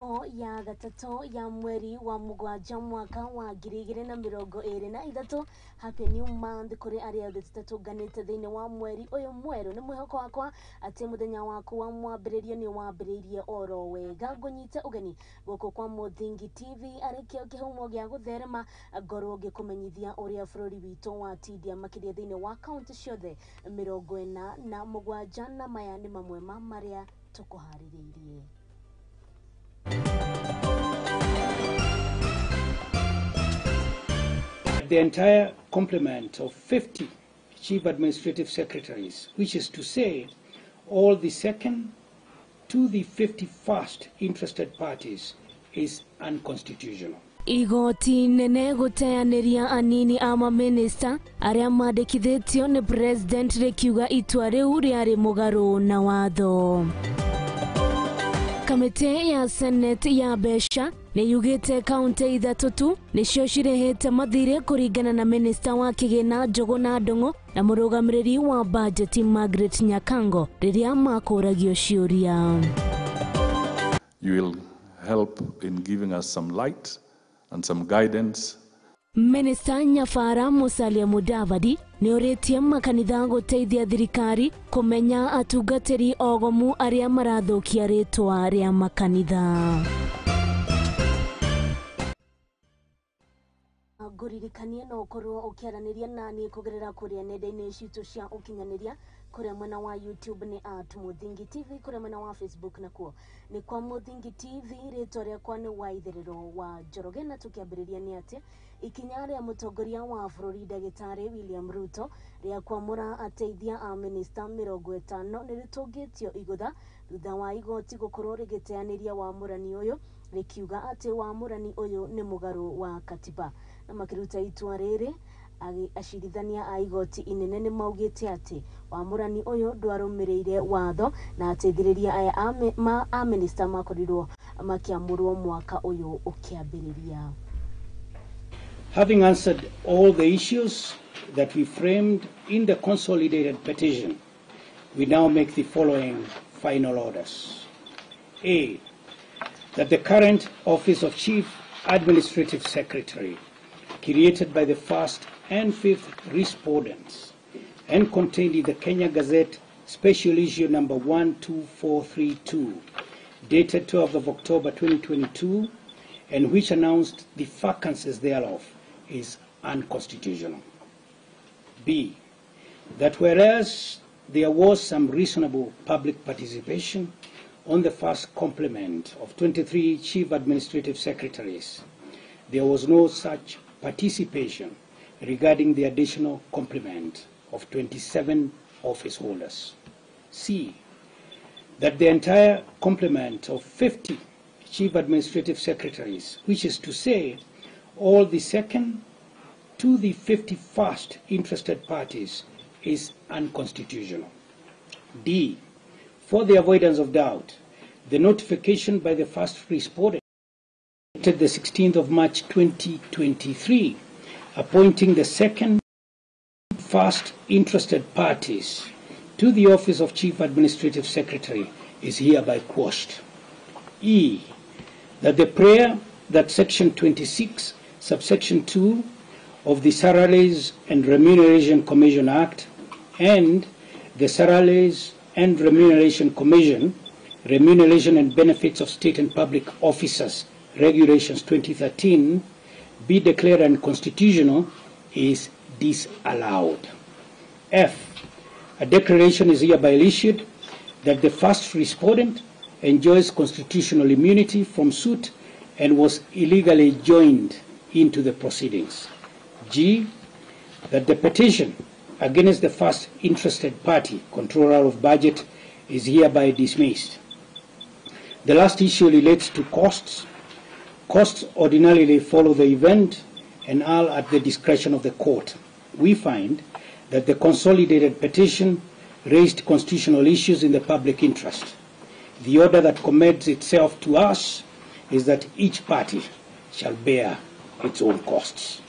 Ya gatatũ ya mweri wa mũgwanja mwaka wa 2023. Happy new month kũrĩ arĩa othe tũtatũnganĩte thĩinĩ wa mweri ũyũ mwerũ. Nĩ mwĩhoko wakwa atĩ mũthenya waku wa mwambĩrĩrio nĩ wambĩrĩirie oro wega. Ngũnyite ũgeni gũkũ kwa Mũthingi TV arĩ kĩo kĩhumo gĩa gũtherema, ngorwo ngĩkũmenyithia ũrĩa bũrũri witũ watindia makĩria thĩinĩ wa kaunti ciothe 47, na maya nĩ mamwe ma marĩa tũkũharĩrĩirie. The entire complement of 50 chief administrative secretaries, which is to say all the second to the 51st interested parties, is unconstitutional. Igoti nene gũteanĩria anini a mamĩnĩsta arĩa mandĩkithĩtio nĩ president rĩkiuga itua rĩu rĩarĩ mũgarũ na watho. Kamĩtĩ ya Senate ya mbeca nĩ yugĩte kaunti ithatũ tu nĩcio cirĩhĩte mathirĩ kũringana na minista wa kĩgĩna Njũgũna Ndung'u na mũrũgamĩrĩri wa bajeti Margaret Nyakango rĩrĩa makũragio ciũria. You will help in giving us some light and some guidance. Minista Nyafara Musalia Mudavadi nĩ orĩtie makanitha gũteithia thirikari kũmenya atungatĩri ogomu arĩa marathũkia rĩtwa rĩa makanitha. Ngũririkanie no ũkorwo ũkĩaranĩria naniĩ kũgerera kũrĩa nenda-inĩ citũ cia ũkinyanĩria, kũrĩa mwena wa YouTube nĩ at Mũthingi TV, kũrĩa mwena wa Facebook nakuo nĩ kwa Mũthingi TV. Rĩtwa rĩakwa nĩ Waitherero wa Njoroge, na tũkĩambĩrĩria nĩ atĩ ikinya rĩa mũtongoria wa bũrũri ndagĩtarĩ William Ruto rĩa kwamũra ateithia a minista 50 nĩ rĩtũngĩtio igũtha thutha wa igoti gũkorwo rĩgĩteanĩria wamũrani ũyũ, rĩkiuga atĩ wamũrani ũyũ nĩ mũgarũ wa katiba. Na makĩruta itua rĩrĩ, acirithania a igoti inene nĩ maugĩte atĩ wamũrani ũyũ ndwarũmĩrĩire watho na ateithĩrĩria aya a minista makorirwo makĩamũrwo mwaka ũyũ ũkĩambĩrĩria. Having answered all the issues that we framed in the consolidated petition, we now make the following final orders. A, that the current office of Chief Administrative Secretary, created by the first and fifth respondents and contained in the Kenya Gazette Special Issue number 12432, dated 12th of October 2022, and which announced the vacancies thereof, is unconstitutional. B, that whereas there was some reasonable public participation on the first complement of 23 chief administrative secretaries, there was no such participation regarding the additional complement of 27 office holders. C, that the entire complement of 50 chief administrative secretaries, which is to say all the second to the 51st interested parties, is unconstitutional. D, for the avoidance of doubt, the notification by the first respondent dated the 16th of March 2023, appointing the second first interested parties to the office of Chief Administrative Secretary, is hereby quashed. E, that the prayer that Section 26, subsection 2 of the Salaries and Remuneration Commission Act and the Salaries and Remuneration Commission, Remuneration and Benefits of State and Public Officers Regulations 2013, be declared unconstitutional is disallowed. F, a declaration is hereby issued that the first respondent enjoys constitutional immunity from suit and was illegally joined into the proceedings. G, that the petition against the first interested party, Controller of Budget, is hereby dismissed. The last issue relates to costs. Costs ordinarily follow the event and are at the discretion of the court. We find that the consolidated petition raised constitutional issues in the public interest. The order that commends itself to us is that each party shall bear its own costs.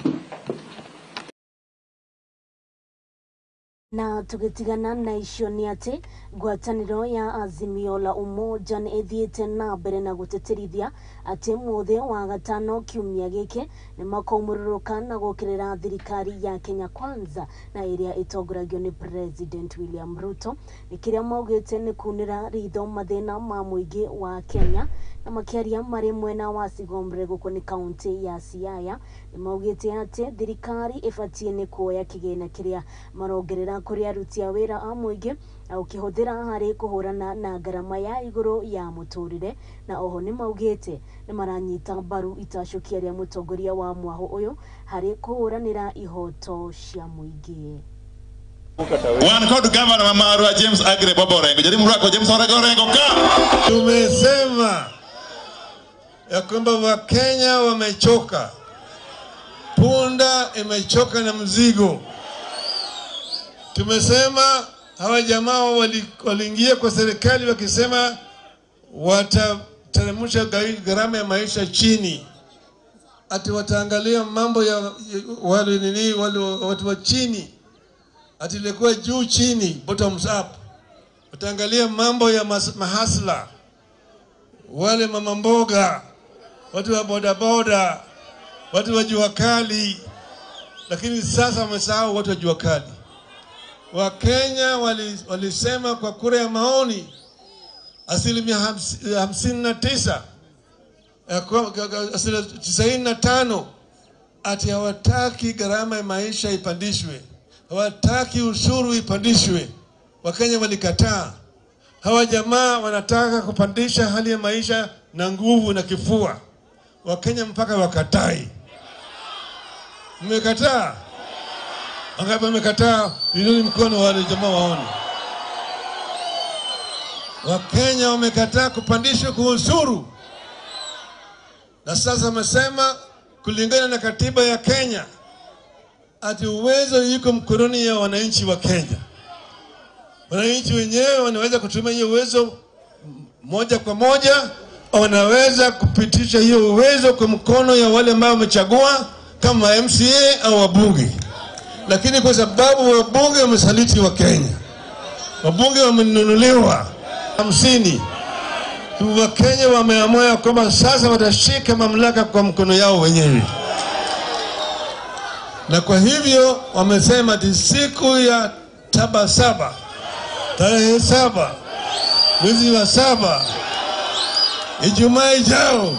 Na tugitigana na icio ni ati Ngwatanĩro ya Azimio la Umoja nĩ ĩthiĩte na mbere na gũtĩtĩrithia atĩ mũthĩ wa gatano kiumia gĩkĩ nĩ makoimũrũrũka na gũkĩrĩra thirikari ya Kenya Kwanza na ĩrĩa ĩtongoragio nĩ President William Ruto nĩ kĩrĩa maugĩte nĩ kunĩra ritho mathĩna ma mũingĩ wa Kenya. Na makĩaria marĩ mwena wa Sigombre gũkũ nĩ kaunti ya Siaya nĩ maugĩte atĩ thirikari ĩbatiĩ nĩ kuoya kĩgĩna kĩrĩa marongerera kũrĩ aruti a wĩra a mũingĩ na ũkĩhũthĩra harĩ kũhũrana na ngarama ya igũrũ ya mũtũrĩre. Na oho nĩ maugĩte nĩ maranyita mbaru itacũkia rĩa mũtongoria wa mwahũ ũyũ harĩ kũhũranĩra ihoto cia mũingĩ. Wan kod gavana ma marwa James Aggrey Bob Orengo. Jaribu rwako James Orengo ka. Tumesema ya kwamba Wakenya wamechoka, punda imechoka na mzigo. Tumesema hawa jamaa waliingia kwa serikali wakisema watateremsha gharama ya maisha chini, ati wataangalia mambo ya wale nini, wale watu wa chini, ati ilikuwa juu chini, bottoms up. Wataangalia mambo ya mahasla, wale mama mboga, watu wa bodaboda, watu wa jua kali. Lakini sasa wamesahau watu wa jua kali. Wakenya walisema kwa kura ya maoni 59%, 95% ati hawataki gharama ya maisha ipandishwe, hawataki ushuru ipandishwe. Wakenya walikataa. Hawa jamaa wanataka kupandisha hali ya maisha na nguvu na kifua. Wakenya mpaka wakatai. Mmekataa? Wangapi wamekataa? Inuni mkono wale jamaa waone. Wakenya wamekataa kupandishwa kwa ushuru. Na sasa wamesema kulingana na katiba ya Kenya ati uwezo yuko mkononi ya wananchi wa Kenya. Wananchi wenyewe wanaweza kutumia hiyo uwezo moja kwa moja, wanaweza kupitisha hiyo uwezo kwa mkono ya wale ambao wamechagua kama MCA au wabunge. Lakini kwa sababu wabunge wamesaliti wa Kenya, wabunge wamenunuliwa 50, Wakenya wameamua kwamba sasa watashika mamlaka kwa mkono yao wenyewe. Na kwa hivyo wamesema ati siku ya 7 tarehe 7 mwezi wa 7, Ijumaa ijao,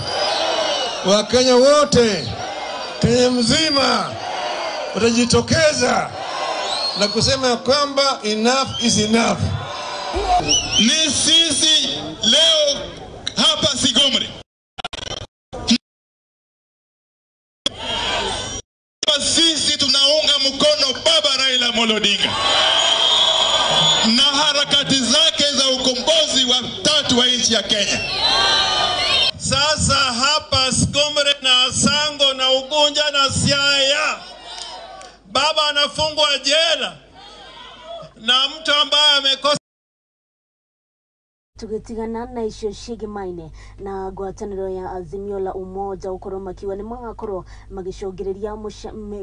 Wakenya wote Kenya mzima watajitokeza na kusema kwamba enough is enough. Ni sisi leo hapa Sigomre, sisi tunaunga mkono Baba Raila Amolo Odinga na harakati zake za ukombozi wa tatu wa nchi ya Kenya. Sasa hapa Sigomre na Sango na Ugunja na Siaya, baba anafungwa jela na mtu ambaye amekosa. Tugitigana na icio cigimaine na ngwatanĩro ya Azimio la Umoja ukorwo makiuga nĩ magakorwo magĩcũngĩrĩria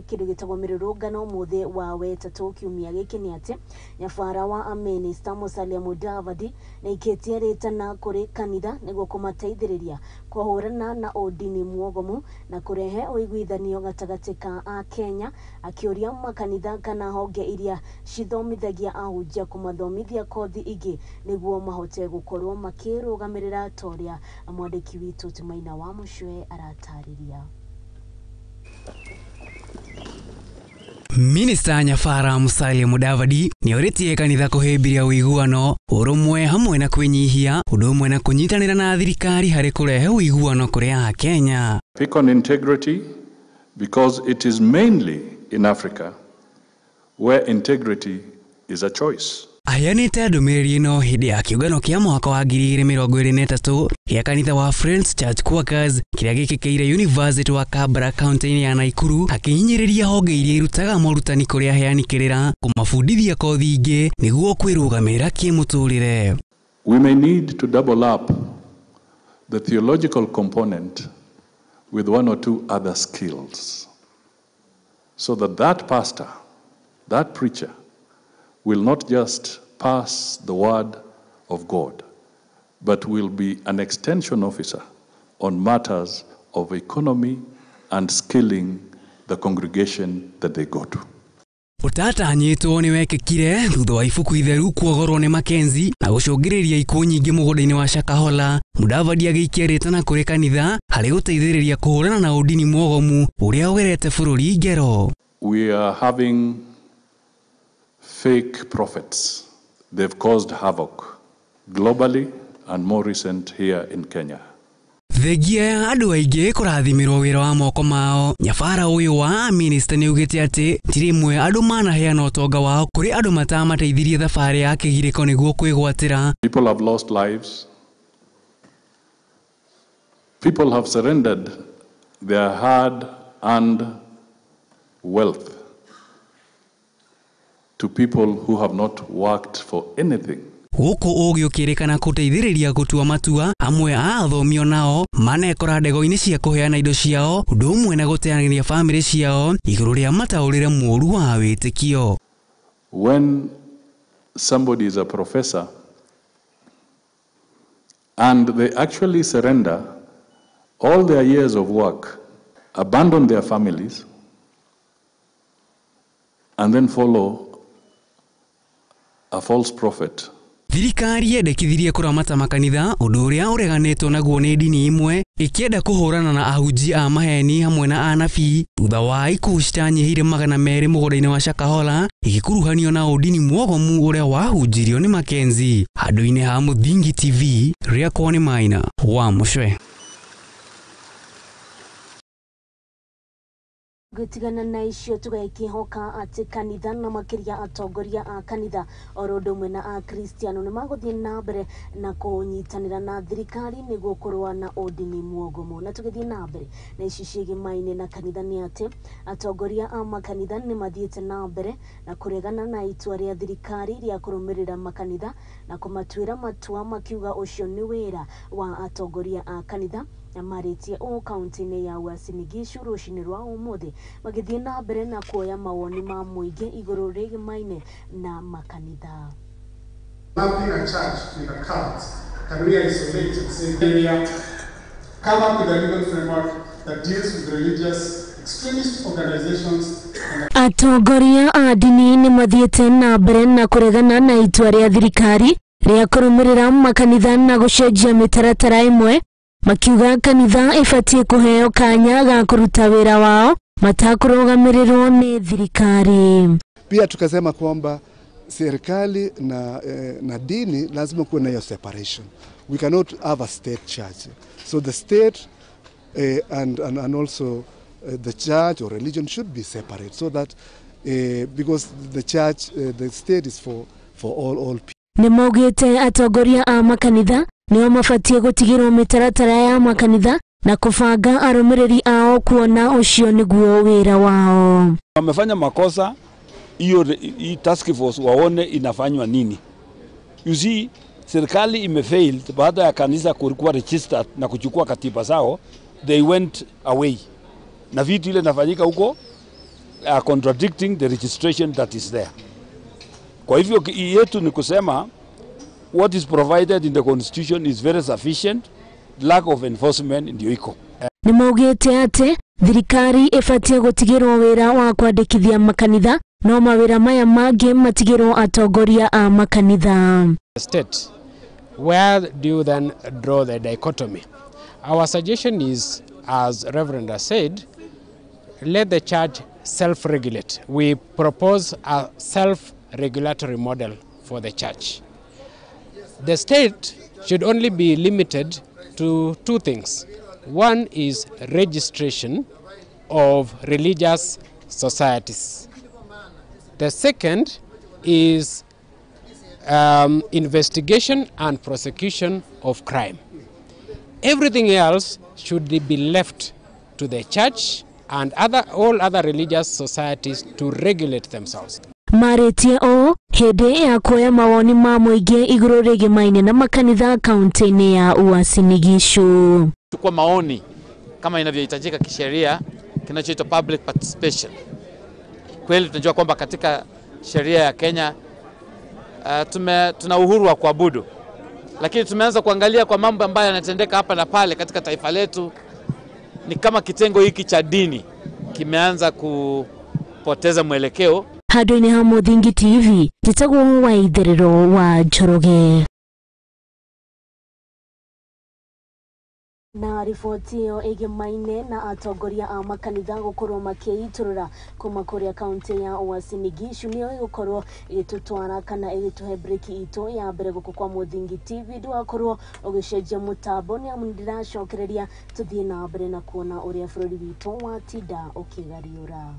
kĩndũ gĩtagwo mĩrũrũngano mũthĩ wa wetatũ kiumia gĩkĩ. Nĩ atĩ nyabara wa amĩnĩsta Musalia Mudavadi nĩ aikĩtie rĩtana kũrĩ kanitha nĩguo kũmateithĩrĩria kũhũrana na ũndini mwogomu na kũrehe ũiguithanio gatagatĩ ka Akenya, akĩũria makanitha kana honge iria cithomithagia ahunjia kũmathomithia kothi ingĩ nĩguo mahote gũkorwo makĩrũgamĩrĩra ta ũrĩa mwandĩki witũ Tumaina wa Mũcwe aratarĩria. Minista Nyafara Musalia Mudavadi nĩorĩtie kanitha kũhĩmbĩria ũiguano, ũrũmwe hamwe na kwĩnyihia, ũndũ ũmwe na kũnyitanĩra na thirikari harĩ kũrehe ũiguano kũrĩ Akenya. Pick on integrity because it is mainly in Africa where integrity is a choice. Aheanĩte ndũmĩrĩri ĩno hĩndĩ ya kĩũngano kĩa mwaka wa 2023 gĩa kanitha wa Friends Church Quakers kĩrĩa gĩkĩkĩire University wa Kabra kaunti-inĩ ya Nakuru, akĩhinyĩrĩria honge iria irutaga morutani kũrĩ aheani kĩrĩra kũmabundithia kothi ingĩ nĩguo kwĩrũgamĩrĩra kĩmũtũrĩre. We may need to double up the theological component with one or two other skills so that that pastor, that preacher, will not just pass the word of God, but will be an extension officer on matters of economy and skilling the congregation that they go to. Ũtatanyĩtwo nĩ wekĩkire thutha wa ibuku itheru kuogorwo nĩ Mackenzie na gũcũngĩrĩria ikuũ nyingĩ mũgũnda-inĩ wa Shakahola. Mudavadi agĩikia rĩtana kũrĩ kanitha harĩ gũteithĩrĩria kũhũrana na ũndini mwogomu ũrĩa ũgerete bũrũri ngero. We are having fake prophets. They've caused havoc globally and more recent here in Kenya. Thengia ya andũ aingĩ kũrathimĩrwo wĩra wa moko mao, nyabara ũyũ wa minista nĩaugĩte atĩ ti rĩmwe andũ manaheana ũtonga wao kũrĩ andũ matamateithirie thabarĩ ya kĩgirĩko nĩguo kwĩgwatĩra. People have lost lives. People have surrendered their hard-earned wealth to people who have not worked for anything. Gũkũ ũgĩ ũkĩrĩkana gũteithĩrĩria gũtua matua, amwe a athomi onao manekora ndego-inĩ cia kũheana indo ciao ũndũ ũmwe na gũteanĩria bamĩrĩ ciao igũrũ rĩa mataũrĩre mũũru wa wĩtĩkio. When somebody is a professor and they actually surrender all their years of work, abandon their families, and then follow a false prophet. Thirikari yendekithirie kũramata makanitha ũndũ ũrĩa ũreganĩtwo naguo nĩ ndini imwe ĩkĩenda kũhũrana na ahunjia a maheni hamwe na anabii thutha wa ikuũ citanyihĩire 200 mũgũnda-inĩ wa Shakahola igĩkuruhanio na ũndini mwogomu ũrĩa wahunjirio nĩ Mackenzie. Handũ-inĩ ha Mũthingi TV, rĩakwa nĩ Maina wa Mũcwe. Gũtigana na icio tũgekĩhoka atĩ kanitha na makĩria atongoria a kanitha oro ũndũ ũmwe na akristiano nĩ magũthiĩ na mbere na kũnyitanĩra na thirikari nĩguo kũrũa na ũndini mwogomu. Na tũgĩthiĩ na mbere na ici ciĩgĩmaine na kanitha nĩ atĩ atongoria a makanitha nĩ mathiĩte na mbere na kũregana na itua rĩa thirikari rĩa kũrũmĩrĩra makanitha na kũmatuĩra matua makiuga ũcio nĩ wĩra wa atongoria a kanitha. Na marĩtie ũũ kaunti-inĩ ya Uasin Gishu rũcinĩ rwa ũmũthĩ magĩthiĩ na mbere na kuoya mawoni ma mũingĩ igũrũ rĩgĩmaine na makanitha. Lumping a church with a cult, can we isolate and say area, come up with a legal framework that deals with religious extremist organizations? Atongoria a ndini nĩ mathiĩte na mbere na kũregana na itua rĩa thirikari rĩa kũrũmĩrĩra makanitha na gũcenjia mĩtaratara ĩmwe, makiuga kanitha ĩbatiĩ kũheo kanya ga kũruta wĩra wao matakũrũgamĩrĩrwo nĩ thirikari. Pia tukasema kwamba serikali na dini lazima kuwe na hiyo separation. We cannot have a state church. So the state and also the church or religion should be separate, so that because the church, the state is for all people. Nĩ maugĩte atongoria a makanitha nĩo mabatiĩ gũtigĩrwo mĩtaratara ya makanitha na kũbanga arũmĩrĩri ao kuona ũcio nĩguo wĩra wao. Wamefanya makosa hiyo, hii task force waone inafanywa nini. You see, serikali imefail baada ya kanisa kulikuwa registered na kuchukua katiba zao, they went away. Na vitu ile inafanyika huko are contradicting the registration that is there. Kwa hivyo yetu ni kusema what is provided in the constitution is very sufficient, lack of enforcement ndio iko. Nĩ maugĩte atĩ thirikari ĩbatiĩ gũtigĩrwo wĩra wa kwandĩkithia makanitha no mawĩra maya mangĩ matigĩrwo atongoria a makanitha. State, where do you then draw the dichotomy? Our suggestion is, as Reverend has said, let the church self-regulate. We propose a self-regulatory model for the church. The state should only be limited to two things. One is registration of religious societies. The second is investigation and prosecution of crime. Everything else should be left to the church and all other religious societies to regulate themselves. Marĩtie ũũ hĩndĩ ya kuoya mawoni ma mũingĩ igũrũ rĩgĩmaine na makanitha kaunti-inĩ ya Uasin Gishu. Chukua maoni kama inavyohitajika kisheria, kinachoitwa public participation. Kweli tunajua kwamba katika sheria ya Kenya tuna uhuru wa kuabudu, Lakini tumeanza kuangalia kwa mambo ambayo yanatendeka hapa na pale katika taifa letu, ni kama kitengo hiki cha dini kimeanza kupoteza mwelekeo. Handũ-inĩ ha Mũthingi TV, njĩtagwo Waitherero wa Njoroge. Na riboti ĩyo ĩgĩmaine na atongoria a makanitha gũkorwo makĩitũrũra kuma kũrĩa kaunti ya Uasin Gishu nĩyo ĩgũkorwo ĩgĩtũtwara kana ĩgĩtũhe breki itũ ya mbere gũkũ kwa Mũthingi TV. Ndũgakorwo ũgĩcenjia mũtambo nĩ amu nĩndĩracokereria tũthiĩ na mbere na kuona ũrĩa bũrũri witũ watinda ũkĩgariũra.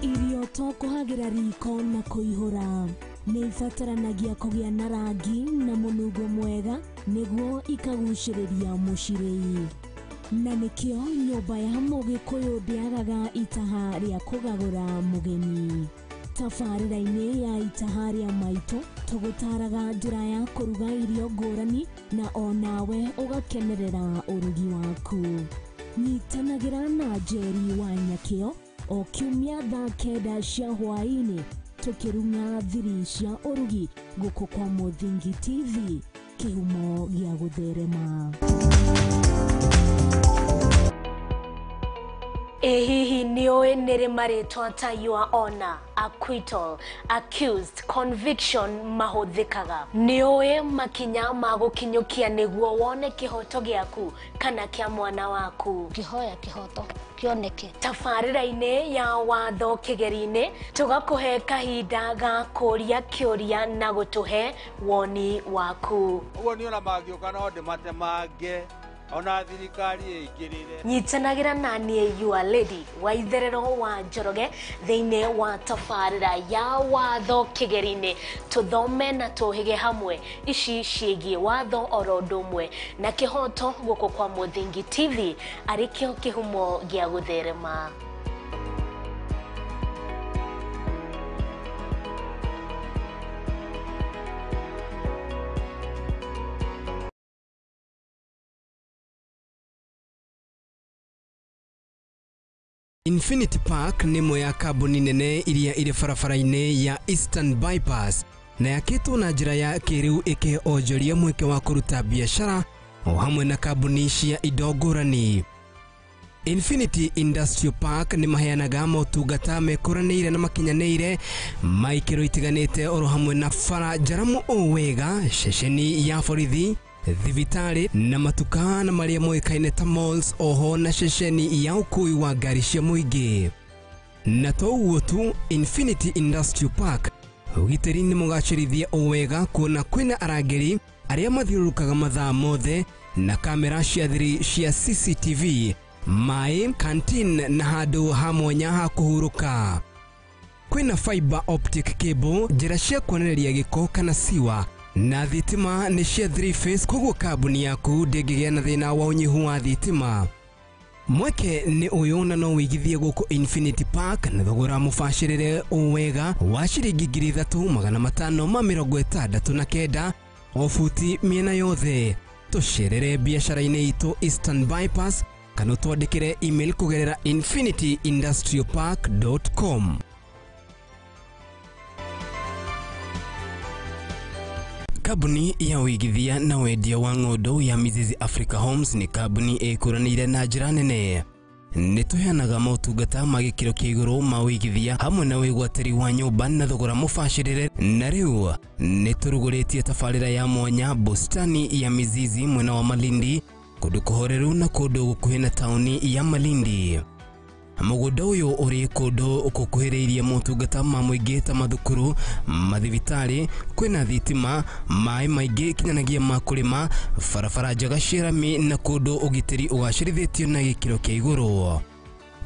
Irio to kũhagĩra riko na kũihũra, nĩ ibataranagia kũgĩa na rangi na mũnungo mwega nĩguo ikagucĩrĩria mũcirĩi. Na nĩkĩo nyũmba ya Mũgĩkũyũ ndĩagaga itaha rĩa kũgagũra mũgeni. Tabarĩra-inĩ ya itaha rĩa maitũ tũgũtaraga njĩra ya kũruga irio ngũrani na onawe ũgakenerera ũrugi waku. Nyitanagĩra na Njeri wa Nyakĩo o kiumia thaa 9 cia hwaĩ-inĩ tũkĩrung'a thiri cia ũrugi gũkũ kwa Mũthingi TV, kĩhumo gĩa gũtherema. Ĩ hihi nĩũĩ nĩrĩ marĩtwa ta your honor, acquittal, accused, conviction mahũthĩkaga? Nĩũĩ makinya ma gũkinyũkia nĩguo wone kĩhoto gĩaku kana kĩa mwana waku? Kĩhoya kĩhoto kĩoneke. Tabarĩra-inĩ ya watho kĩgeri-inĩ tũgakũhe kahinda ga kũria kĩũria na gũtũhe woni waku. Ũguo niĩ ona mangĩũka no ndĩmatemange ona thirikari ĩingĩrĩre. Nyitanagĩra na niĩ your lady Waitherero wa Njoroge thĩinĩ wa tabarĩra ya watho kĩgeri-inĩ, tũthome na tũhĩge hamwe ici ciĩgiĩ watho oro ũndũ ũmwe na kĩhoto gũkũ kwa Mũthingi TV arĩ kĩo kĩhumo gĩa gũtherema. Infinity Park nĩ ĩmwe ya kambuni nene iria irĩ barabara-inĩ ya Eastern Bypass na yakĩtwo na njĩra ya kĩrĩu ĩkĩhe onjoria mweke wa kũruta biacara o hamwe na kambuni cia indo ngũrani. Infinity Industrial Park nĩ maheanaga motungata mekũranĩire na makinyanĩire ma ikĩro itiganĩte oro hamwe na bara njaramu o wega, ceceni ya borithi, thibitarĩ na matuka na marĩa moĩkaine ta malls, oho na ceceni ya ũkui wa ngari cia mũingĩ. Na to ũguo tu, Infinity Industrial Park ũgitĩri nĩ mũgacĩrithie o wega kuona kwĩna arangĩri arĩa mathiũrũrũkaga mathaa mothe na kamera cia thiri cia CCTV, maĩ, canteen na handũ ha mwanya ha kũhurũka. Kwĩna fiber optic cable, njĩra cia kuonereria gĩko kana siwa, na thitima nĩ cia 3 phase, koguo kambuni yaku ndĩngĩgĩa na thĩna wa ũnyihu wa thitima. Mweke nĩ ũyũ na no wĩigithie gũkũ Infinity Park na thogora mũbacĩrĩre o wega wa ciringi 3,569 o buti mĩena yothe. Tũcerere biacara-inĩ itũ Eastern Bypass kana ũtwandĩkĩre email kũgerera infinityindustrialpark.com. Kambuni ya ũigithia na wendia wa ng'ũndũ ya Mizizi Africa Homes nĩ kambuni ĩkũranĩire na njĩra nene. Nĩ tũheanaga motungata ma gĩkĩro kĩa igũrũ ma ũigithia hamwe na wĩgwatĩri wa nyũmba na thogora mũbacĩrĩre, na rĩu nĩ tũrugũrĩtie tabarĩra ya mwanya bustani ya Mizizi mwena wa Malindi, kũndũ kũhoreru na kũndũ gũkuhĩ na taũni ya Malindi. Mũgũnda ũyũ ũrĩ kũndũ gũkuhĩrĩirie motungata ma mũingĩ ta mathukuru, mathibitarĩ, kwĩna thitima, maĩ maingĩ kinyanagĩa ma kũrĩma, barabara njega cia rami na kũndũ ũgitĩri ũgacĩrithĩtio na gĩkĩro kĩa igũrũ.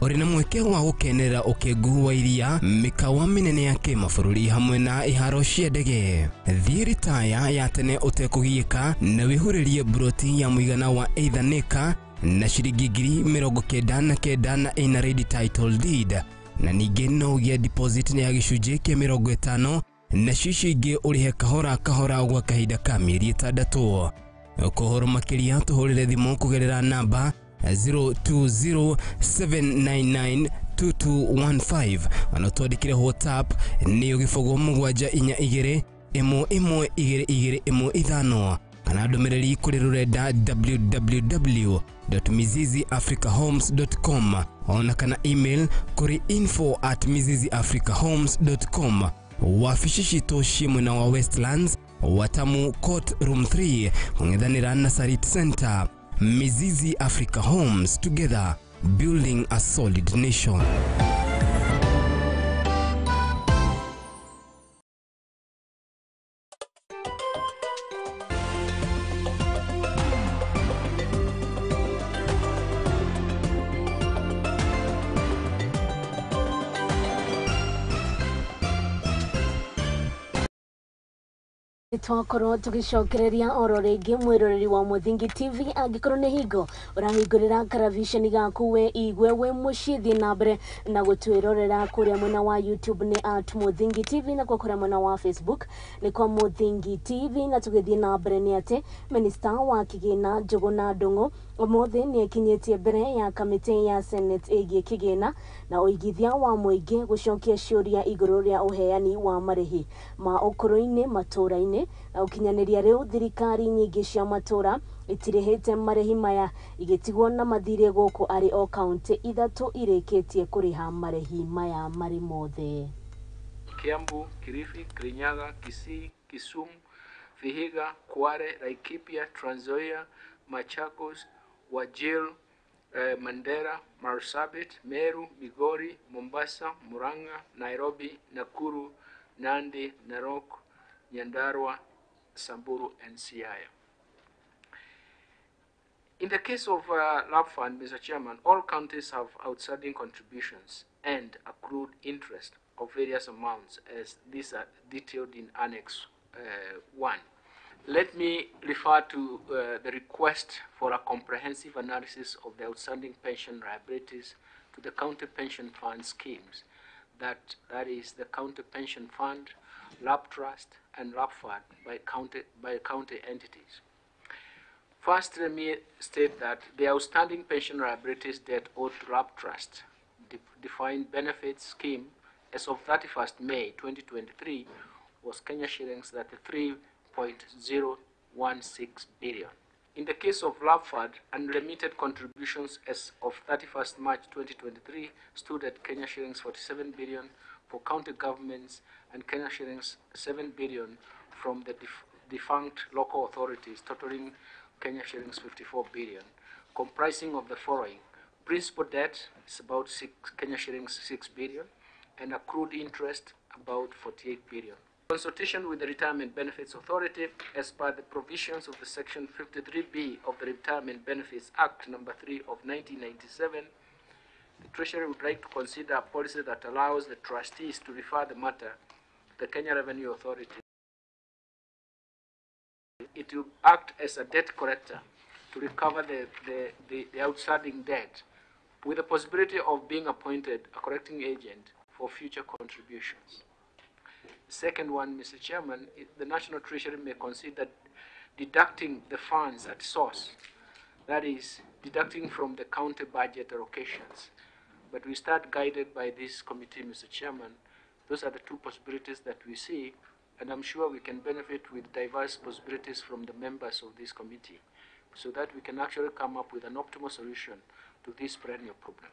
Ũrĩ na mweke wa gũkenerera ũkengu wa iria, mĩkawa mĩnene ya kĩmabũrũri hamwe na iharo cia ndege. Thiĩ ritaya ya tene ũtekũgiĩka na wĩhurĩrie mburoti ya mũigana wa either nĩka Na ciringi 99,000 na ĩna ready title deed na ningĩ no ũgĩe deposit nĩ ya gĩcunjĩ kĩa 50 na cicio ingĩ ũrĩhe kahora kahora gwa kahinda ka mĩeri 6. Kũhoro makĩria tũhũrĩre thimũ kũgerera namba 0207992215 ona twandĩkĩre WhatsApp nĩ 0742 11 22 15 kana ndũmĩrĩri kũrĩ rũrenda www.miziziafricahomes.com ona kana email kũrĩ info@miziziafricahomes.com. Wabici citũ ciĩ mwena wa Westlands, Watamu Court Room 3 kũng'ethanĩra na Sarit Center. Mizizi Africa Homes, together building a solid nation. Twakorwo tugicokereria oro ringi mwiroreri wa Muthingi TV angikorwo nĩ hingo ũrahingũrĩra karaviceni gaku we igwe we mũciĩ thiĩ na mbere na gũtwĩrorera kũrĩa mwena wa YouTube nĩ at Muthingi TV na kwa kũrĩa mwena wa Facebook nĩ kwa Muthingi TV. Na tũgĩthiĩ na mbere nĩ atĩ minista wa kĩgĩna Njũgũna Ndung'u ũmũthĩ nĩ ekinyĩtie mbere ya kamĩtĩ ya Senate ĩgiĩ kĩgĩna na ũigithia wa mũingĩ gũcokia ciũria igũrũ rĩa ũheani wa marĩhi ma ũkũrũ-inĩ matũũra-inĩ na ũkinyanĩria rĩu thirikari nyingĩ cia matũũra itirĩhĩte marĩhi maya igĩtigwo na mathirĩ gũkũ arĩ o kaunti 3 irĩkĩtie kũrĩha marĩhi maya marĩ mothe. Kiambu, Kilifi, Kirinyaga, Kisii, Kisumu, Vihiga, Kwale, Laikipia, Trans Nzoia, Machakos, Wajir, Mandera, Marsabit, Meru, Migori, Mombasa, Murang'a, Nairobi, Nakuru, Nandi, Narok, Nyandarua, Samburu, and Siaya. In the case of LAP Fund, Mr. Chairman, all counties have outstanding contributions and accrued interest of various amounts, as these are detailed in Annex 1. Let me refer to the request for a comprehensive analysis of the outstanding pension liabilities to the county pension fund schemes, that is the County Pension Fund, LAP Trust, and LAP Fund by county entities. First, let me state that the outstanding pension liabilities debt owed to LAP Trust defined benefits scheme as of 31st May 2023 was Kenya shillings 33.016 billion. In the case of LAP Fund, unremitted contributions as of 31st March 2023 stood at Kenya shillings 47 billion for county governments and Kenya shillings 7 billion from the defunct local authorities, totaling Kenya shillings 54 billion, comprising of the following: principal debt is about Kenya shillings 6 billion, and accrued interest about 48 billion. Consultation with the Retirement Benefits Authority, as per the provisions of the Section 53B of the Retirement Benefits Act number 3 of 1997, the Treasury would like to consider a policy that allows the trustees to refer the matter to the Kenya Revenue Authority. It will act as a debt collector to recover the outstanding debt, with the possibility of being appointed a collecting agent for future contributions. Second one, Mr. Chairman, the National Treasury may consider deducting the funds at source, that is, deducting from the county budget allocations. But we start guided by this committee, Mr. Chairman. Those are the two possibilities that we see, and I'm sure we can benefit with diverse possibilities from the members of this committee, so that we can actually come up with an optimal solution to this perennial problem.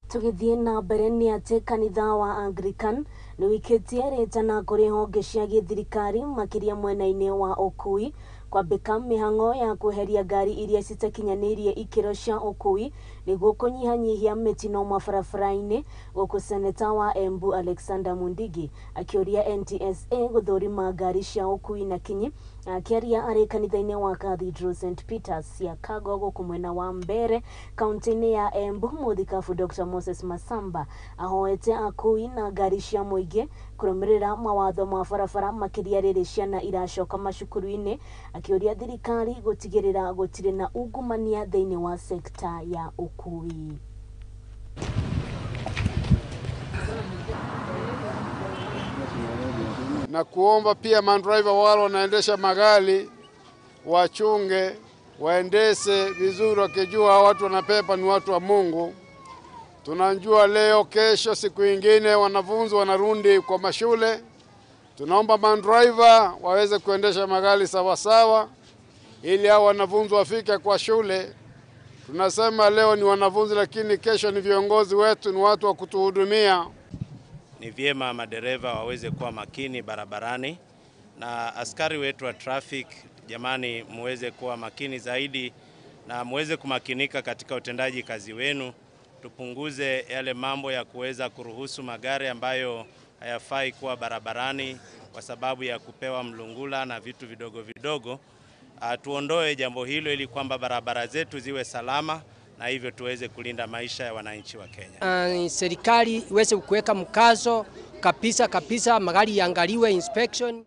Tũgĩthiĩ na mbere nĩ atĩ kanitha wa Anglican nĩ wĩkĩtie rĩtana kũrĩ honge cia gĩthirikari makĩria mwena-inĩ wa ũkui kwambĩka mĩhang'o ya kweheria ngari iria citakinyanĩirie ikĩro cia ũkui nĩguo kũnyihanyihia mĩtino mabarabara-inĩ, gũkũ seneta wa Embu Alexander Mundigi akĩũria NTSA gũthũrima ngari cia ũkui na kinyi Akĩaria arĩ kanitha-inĩ wa Cathedral St Peters ya Kagogo gũkũ mwena wa Mbere kaunti-inĩ ya Embu, mũthikabu Dr Moses Masamba ahoete akui na ngari cia mũingĩ kũrũmĩrĩra mawatho ma barabara makĩria rĩrĩ ciana iracoka macukuru-inĩ, akĩũria thirikari gũtigĩrĩra gũtirĩ na ungumania thĩinĩ wa sekta ya ũkui. Na kuomba pia mandriver wale wanaendesha magari wachunge, waendeshe vizuri wakijua watu wanapepa ni watu wa Mungu. Tunajua leo, kesho, siku nyingine wanafunzi wanarundi kwa mashule. Tunaomba mandriver waweze kuendesha magari sawa sawa ili hao wanafunzi wafike kwa shule. Tunasema leo ni wanafunzi lakini kesho ni viongozi wetu, ni watu wa kutuhudumia. Ni vyema madereva waweze kuwa makini barabarani, na askari wetu wa traffic, jamani, muweze kuwa makini zaidi na muweze kumakinika katika utendaji kazi wenu. Tupunguze yale mambo ya kuweza kuruhusu magari ambayo hayafai kuwa barabarani kwa sababu ya kupewa mlungula na vitu vidogo vidogo. Tuondoe jambo hilo ili kwamba barabara zetu ziwe salama na hivyo tuweze kulinda maisha ya wananchi wa Kenya. Serikali iweze kuweka mkazo kabisa kabisa, magari yaangaliwe inspection.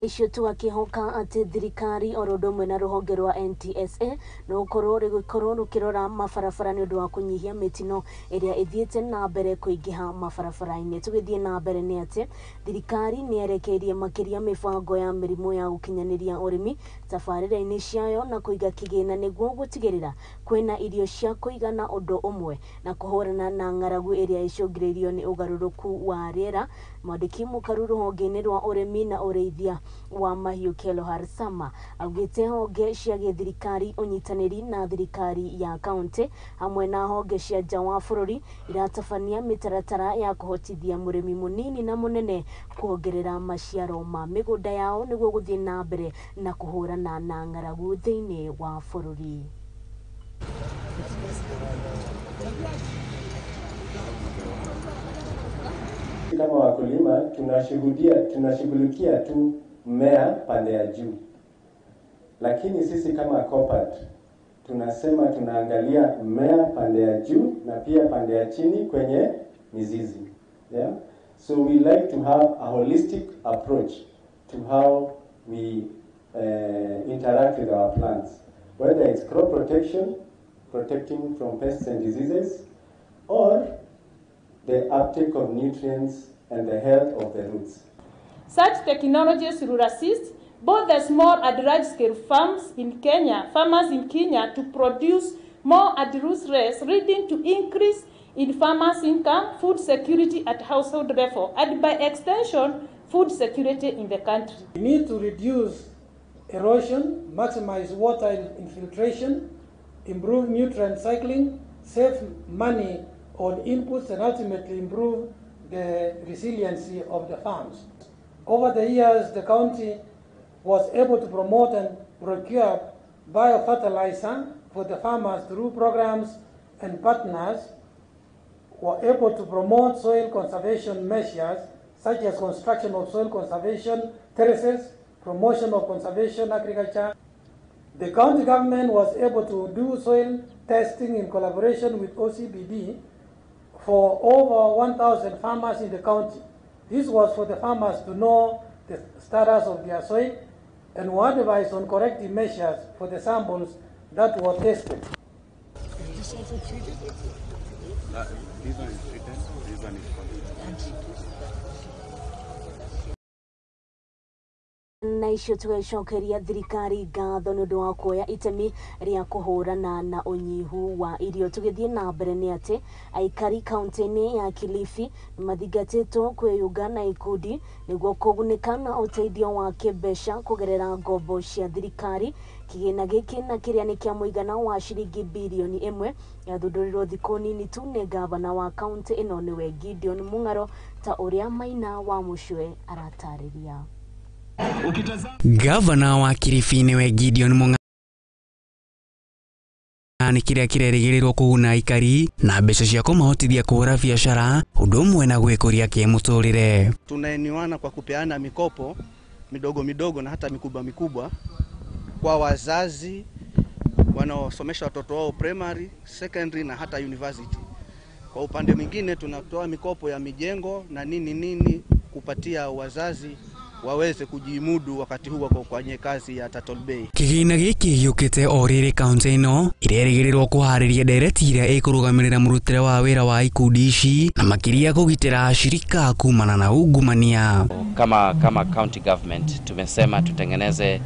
Icio tu akĩhoka atĩ thirikari oro ũndũ ũmwe na rũhonge rwa NTSA no ũkorwo rũgĩkorwo rũkĩrora mabarabara nĩ ũndũ wa kũnyihia mĩtino ĩrĩa ĩthiĩte na mbere kũingĩha mabarabara-inĩ. Tũgĩthiĩ na mbere nĩ atĩ thirikari nĩ yerekeirie makĩria mĩbango ya mĩrimũ ya gũkinyanĩria ũrĩmi tabarĩra-inĩ ciayo na kũiga kĩgĩna nĩguo gũtigĩrĩra kwĩna irio cia kũigana ũndũ ũmwe na kũhũrana na ng'aragu ĩrĩa ĩcũngĩrĩirio nĩ ũgarũrũku wa rĩera. Mwandĩki mũkaru rũhonge-inĩ rwa ũrĩmi na ũrĩithia wa mahiũ Kelo Harsama augĩte honge cia gĩthirikari, ũnyitanĩri na thirikari ya kaunti hamwe na honge cia nja wa bũrũri iratabania mĩtaratara ya kũhotithia mũrĩmi mũnini na mũnene kuongerera maciaro ma mĩgũnda yao nĩguo gũthiĩ na mbere na kũhũrana na ng'aragu thĩinĩ wa bũrũri. Kama wakulima tunashughulikia tu mmea pande ya juu, lakini sisi kama COPAT tunasema tunaangalia mmea pande ya juu na pia pande ya chini kwenye mizizi. Yeah? So we like to have a holistic approach to how we interact with our plants, whether it's crop protection, protecting from pests and diseases, or the uptake of nutrients and the health of the roots. Such technologies will assist both the small and large-scale farms in Kenya, farmers in Kenya to produce more at reduced rates, leading to increase in farmers' income, food security at household level, and by extension, food security in the country. We need to reduce erosion, maximize water infiltration, improve nutrient cycling, save money on inputs, and ultimately improve the resiliency of the farms. Over the years, the county was able to promote and procure biofertilizer for the farmers through programs and partners were able to promote soil conservation measures such as construction of soil conservation terraces, promotion of conservation agriculture. The county government was able to do soil testing in collaboration with OCBD for over 1,000 farmers in the county. This was for the farmers to know the status of their soil and were advised on corrective measures for the samples that were tested. Is this also treated? This one is treated, this one is untreated. Na icio tũgecokeria thirikari ngatho nĩ ũndũ wa kuoya itemi rĩa kũhũrana na ũnyihu wa irio. Tũgĩthiĩ na mbere nĩ atĩ aikari kaunti-inĩ ya Kilifi nĩmathingatĩtwo kwĩyunga na ikundi nĩguo kũgunĩka na ũteithio wa kĩmbeca kũgerera ngombo cia thirikari. Kĩgĩna gĩkĩ na kĩrĩa nĩ kĩa mũigana wa ciringi birioni 1 gĩathundũrirwo thikũ nini tu nĩ gavana wa kaunti ĩno nĩwe Gideon Mung'aro, ta ũrĩa Maina wa Mũcwe aratarĩria. Gavana wa Kilifi niwe Gideon nĩ kĩrĩa kĩrerĩgĩrĩrwo kũguna aikari na mbeca cia kũmahotithia kũhũra biacara ũndũ ũmwe na gwĩkũria kĩmũtũrĩre. Tunainuana kwa kupeana mikopo midogo midogo na hata mikubwa mikubwa kwa wazazi wanaosomesha watoto wao primary, secondary na hata university. Kwa upande mwingine tunatoa mikopo ya mijengo na nini nini kupatia wazazi waweze kujimudu wakati huu wako kwenye kazi ya Turtle Bay. Kĩgĩna gĩkĩ gĩũkĩte o rĩrĩ kaunti ĩno ĩrerĩgĩrĩrwo kũharĩria ndereti ĩrĩa ĩkũrũgamĩrĩra mũrutĩre wa wĩra wa ikundi ici na makĩria kũgitĩra ashirika kumana na ungumania. Kama county government tumesema tutengeneze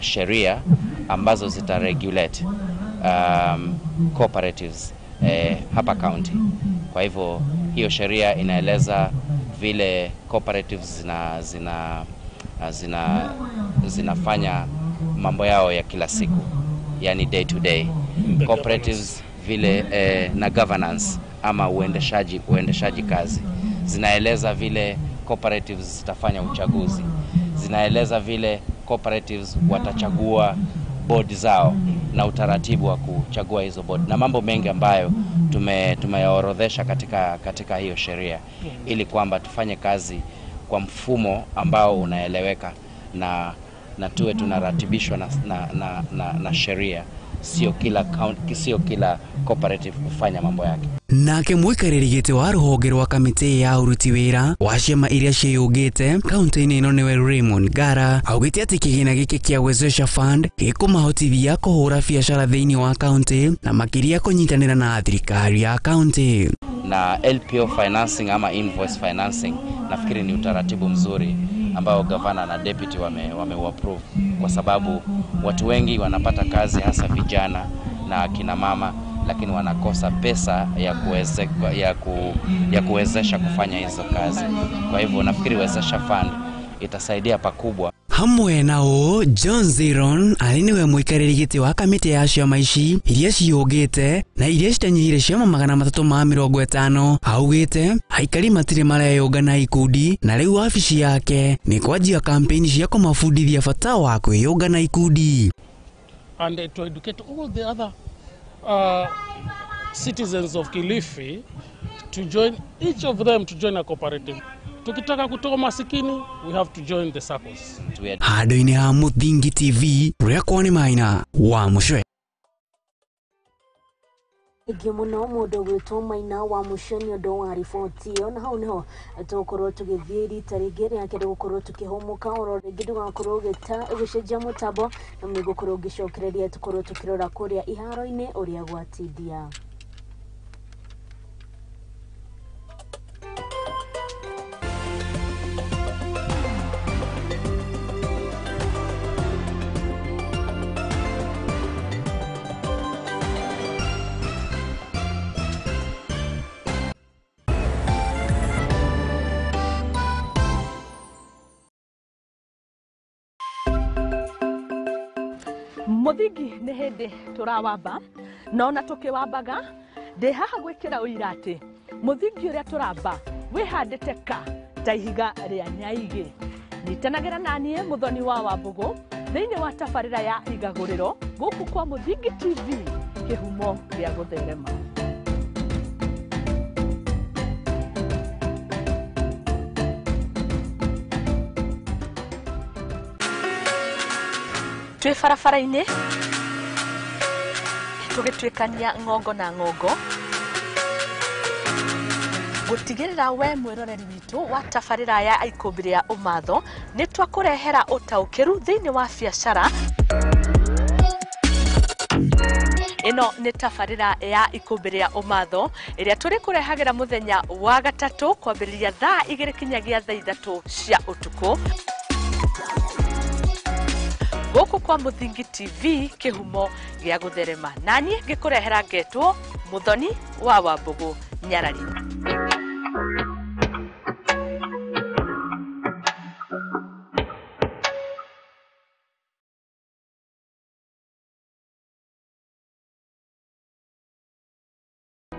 sheria ambazo zita regulate cooperatives hapa county. Kwa hivyo hiyo sheria inaeleza vile cooperatives zinafanya mambo yao ya kila siku, yani day to day cooperatives vile na governance ama uendeshaji kazi. Zinaeleza vile cooperatives zitafanya uchaguzi, zinaeleza vile cooperatives watachagua board zao na utaratibu wa kuchagua hizo board na mambo mengi ambayo tumeyaorodhesha katika hiyo sheria, ili kwamba tufanye kazi kwa mfumo ambao unaeleweka na tuwe tunaratibishwa na sheria, sio kila county, sio kila cooperative kufanya mambo yake. Nake mwikarĩri gĩtĩ wa rũhonge rwa kamĩtĩ ya ũruti wĩra wa ciama iria ciĩyũngĩte kaunti-inĩ ĩno nĩwe Raymond Ngara augĩte atĩ kĩgĩna gĩkĩ kĩa Wezesha Fund gĩkũmahotithia kũhũra biacara thĩinĩ wa kaunti na makĩria kũnyitanĩra na thirikari ya kaunti. Na LPO financing ama invoice financing nafikiri ni utaratibu mzuri ambao gavana na deputy wame approve, kwa sababu watu wengi wanapata kazi hasa vijana na akina mama, lakini wanakosa pesa ya kuwezesha kufanya hizo kazi. Kwa hivyo nafikiri Wezesha Fund itasaidia pakubwa. Hamwe nao John Ziron arĩ nĩwe mũikarĩri gĩtĩ wa kamĩtĩ ya ciama ici iria ciũngĩte na iria citanyihire ciama 350 augĩte aikari matirĩ mareyũngana ikundi na rĩu wabici yake nĩ kwanjia kampeni cia kũmabundithia bata wa kwĩyũngana ikundi. And to educate all the other citizens of Kilifi to join, each of them to join a cooperative. Tukitaka kutoa masikini, we have to join the SACCOs. Handũ-inĩ ha Mũthingi TV, rĩakwa nĩ Maina wa Mũcwe. Thengiũ mũno mũndũ ũgwĩtwo Maina wa Mũcwe nĩ ũndũ wa riboti ĩyo, na hau nĩho tũgũkorwo tũgĩthiĩ rita rĩngĩ rĩa kerĩ gũkorwo tũkĩhũmũka. Oro rĩngĩ ndũgakorwo ũgĩcenjia mũtambo na nĩngũkorwo ngĩcokereria tũkorwo tũkĩrora kũrĩa iharo-inĩ ũrĩa gwatindia. Mũthingi nĩ hĩndĩ tũrawamba no na tũkĩwambaga ndĩ haha gwĩkĩra ũira atĩ mũthingi ũrĩa tũramba wĩhandĩte ka ta ihiga rĩa nyaigĩ. Nyitanagĩra naniĩ Mũthoni wa Wambũgũ thĩinĩ wa tabarĩra ya Igagũrĩro gũkũ kwa Mũthingi TV, kĩhumo gĩa gũtherema. Twĩ barabara-inĩ tũgĩtuĩkania ng'ongo na ng'ongo gũtigĩrĩra we mwĩroreri witũ wa tabarĩra ya Ikũmbĩ rĩa Ũmatho nĩ twakũrehera ũtaũkĩru thĩinĩ wa biacara. Ĩno nĩ tabarĩra ya Ikũmbĩ rĩa Ũmatho ĩrĩa tũrĩkũrehagĩra mũthenya wa gatatũ kwambĩrĩria thaa 2 kinyagia thaa 3 cia ũtukũ gũkũ kwa Mũthingi TV, kĩhumo gĩa gũtherema. Naniĩ ngĩkũrehera ngetwo Mũthoni wa Wambũgũ Nyarari.